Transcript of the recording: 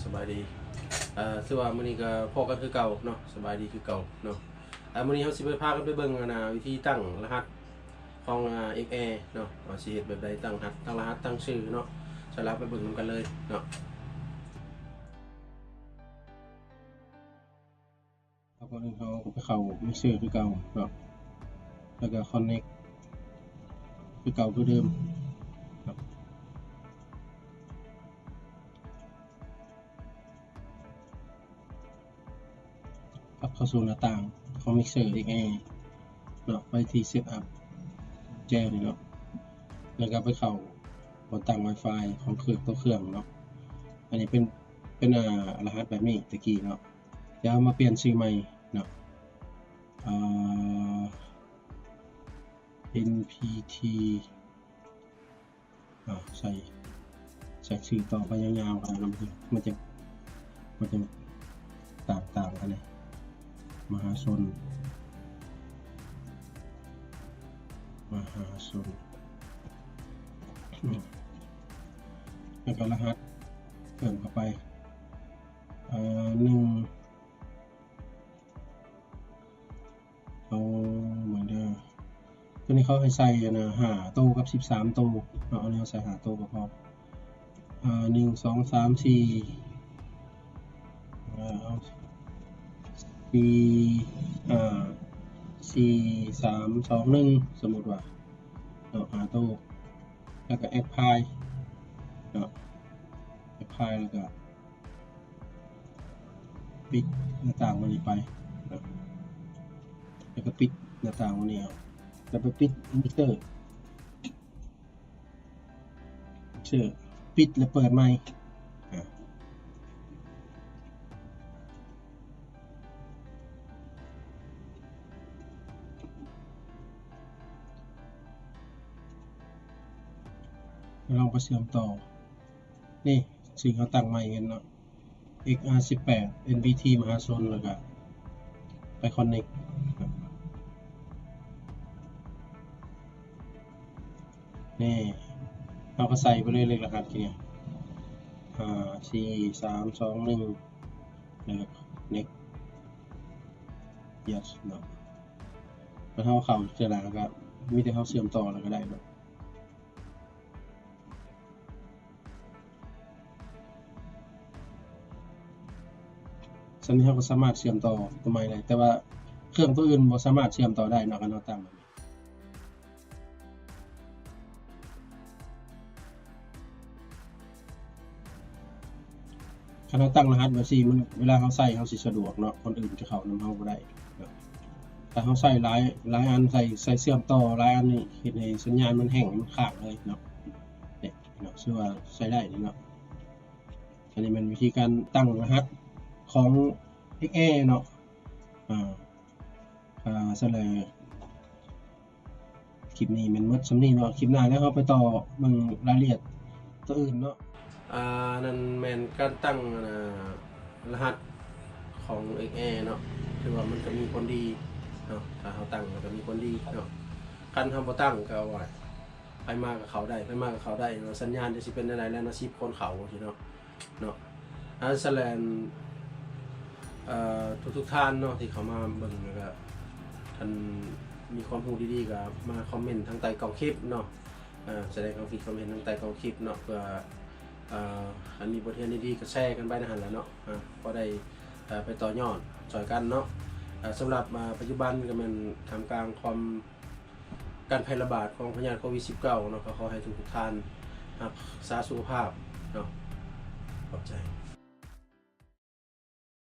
ສະບາຍດີ ເອີ ຖືວ່າມື້ນີ້ກໍພໍ້ກັນຄືເກົ່າເນາະ ສະບາຍດີຄືເກົ່າເນາະ. ເອີ ມື້ນີ້ເຮົາຊິໄປພາກັນໄປເບິ່ງ ອັນນ່າ ວິທີຕັ້ງລະຫັດຂອງ ເອັກແອ ເນາະ ວ່າຊິເຮັດແບບໃດ ຕັ້ງລະຫັດ ຕັ້ງລະຫັດ ຕັ້ງຊື່ເນາະ. ສະນັ້ນເຮົາໄປເບິ່ງນຳກັນເລີຍເນາະ. ແລ້ວກ່ອນອື່ນເຮົາກໍໄປເຂົ້າມິກເຊີຄືເກົ່າເນາະ ແລ້ວກໍຄອນເນັກຄືເກົ່າຄືເດີມເນາະ. ກັບເຂົ້າສູ່ໜ້າຕ່າງຂອງມິກເຊີເອັກແອເນາະ ໄປທີ່ເຊັດອັບແຈວນີ້ເນາະ ແລ້ວກໍໄປເຂົ້າບ່ອນຕັ້ງວາຍຟາຍຂອງເຄື່ອງຕໍ່ເຄື່ອງເນາະ. ອັນນີ້ເປັນ ເປັນ ອາ ລະຫັດແບບນີ້ແຕ່ກີ້ເນາະ. ດຽວເຮົາມາປ່ຽນຊື່ໃໝ່ເນາະ ເອີ ເອັນພີທີ ເອົາ ໃສ່ ໃສ່ຊື່ຕໍ່ໄປຍາວໆ ກໍໄດ້ເນາະ ມັນຈະ ມັນຈະຕ່າງໆ ອັນນີ້ ມະຫາຊົນ ມະຫາຊົນ ແລ້ວກໍລະຫັດເພີ່ມເຂົ້າໄປ ເອີ ໜຶ່ງ ເອົາເບິ່ງເດີ ຕົວນີ້ເຂົາໃຫ້ໃສ່ ອັນນ່າ ຫ້າໂຕກັບສິບສາມໂຕເນາະ. ອັນນີ້ເຮົາໃສ່ຫ້າໂຕກໍພໍ ອາ ໜຶ່ງ ສອງ ສາມ ສີ່ ເອົາ ສີ່ ຫ້າ ສີ່ ສາມ ສອງ ໜຶ່ງ ສົມມຸດວ່າເນາະ ຫ້າໂຕ ແລ້ວກໍແອັບພາຍເນາະ ແອັບພາຍ ແລ້ວກໍປິດໜ້າຕ່າງໂຕນີ້ໄປເນາະ ແລ້ວກໍປິດໜ້າຕ່າງໂຕນີ້ອອກ ແລ້ວໄປປິດມິກເຊີ ເຊີ ປິດແລ້ວເປີດໃໝ່ ອາ ລອງໄປເຊື່ອມຕໍ່ ນີ້ ຊື່ເຮົາຕັ້ງໃໝ່ເຫັນເນາະ ເອັກອາສິບແປດ ເອັນບີທີ ມະຫາຊົນ ແລ້ວກະໄປຄອນເນັກ ນີ້ ເຮົາກໍໃສ່ໄປເລີຍເລກລະຫັດທີ່ນີ້ ຫ້າ ສີ່ ສາມ ສອງ ໜຶ່ງ ແລ້ວກໍເນັກ ເຢສ ເນາະ. ແລ້ວເຮົາເຂົ້າເທື່ອໜ້າກໍມີແຕ່ເຮົາເຊື່ອມຕໍ່ແລ້ວກໍໄດ້ເນາະ. ສ່ຳນີ້ເຮົາກໍສາມາດເຊື່ອມຕໍ່ຕົວໃໝ່ໄດ້ ແຕ່ວ່າເຄື່ອງຕົວອື່ນບໍ່ສາມາດເຊື່ອມຕໍ່ໄດ້ເນາະ ຄັນເຮົາຕັ້ງແບບນີ້. ຄັນເຮົາຕັ້ງລະຫັດແບບຊີ້ ມັນ ເວລາເຮົາໃຊ້ ເຮົາຊິສະດວກເນາະ ຄົນອື່ນຈະເຂົ້ານຳເຮົາບໍ່ໄດ້ເນາະ. ຖ້າເຮົາໃຊ້ຫຼາຍ ຫຼາຍອັນ ໃຊ້ ໃຊ້ເຊື່ອມຕໍ່ຫຼາຍອັນນີ້ ເຮັດໃຫ້ສັນຍານມັນແຫ້ງ ມັນຄ້າງເລີຍເນາະ. ນີ້ເນາະ ຊື່ວ່າໃຊ້ໄດ້ນີ້ເນາະ. ອັນນີ້ແມ່ນວິທີການຕັ້ງລະຫັດຂອງເອັກແອເນາະ. ອາ ອາ ຊັ້ນແຫຼະ ຄລິບນີ້ແມ່ນໝົດສ່ຳນີ້ເນາະ. ຄລິບໜ້າແລ້ວເຮົາໄປຕໍ່ເບິ່ງລາຍລະອຽດຕົວອື່ນເນາະ. ອາ ນັ້ນແມ່ນການຕັ້ງ ອາ ລະຫັດຂອງເອັກແອເນາະ. ຖືວ່າມັນກໍມີຜົນດີເນາະ ຖ້າເຮົາຕັ້ງແລ້ວກໍມີຜົນດີເນາະ. ຄັນເຮົາບໍ່ຕັ້ງກໍວ່າ ໃຜມາກໍເຂົ້າໄດ້ ໃຜມາກໍເຂົ້າໄດ້ເນາະ. ສັນຍານຈະຊິເປັນແນວໃດແລ້ວເນາະ ສິບຄົນເຂົ້າຊີ້ເນາະ ເນາະ. ອາ ສະແລນ ເອີ ທຸກໆທ່ານເນາະ ທີ່ເຂົ້າມາເບິ່ງ ແລ້ວກໍຄັນມີຄວາມຮູ້ດີໆ ກໍມາຄອມເມັນທາງໃຕ້ກ້ອງຄລິບເນາະ. ເອີ ສະແດງຄວາມຄິດຄວາມເຫັນທາງໃຕ້ກ້ອງຄລິບເນາະ ເພື່ອ ເອີ ຄັນມີບົດຮຽນດີໆ ກໍແຊກັນໄປໃນຫັ້ນແຫຼະເນາະ. ອາ ພໍໄດ້ ເອີ ໄປຕໍ່ຍອດຊ່ອຍກັນເນາະ. ເອີ ສຳລັບ ອາ ປັດຈຸບັນກໍແມ່ນທ່າມກາງຄວາມ ການແຜ່ລະບາດຂອງພະຍາດໂຄວິດສິບເກົ້າເນາະ ກໍຂໍໃຫ້ທຸກໆທ່ານຮັກສາສຸຂະພາບເນາະ. ຂອບໃຈ.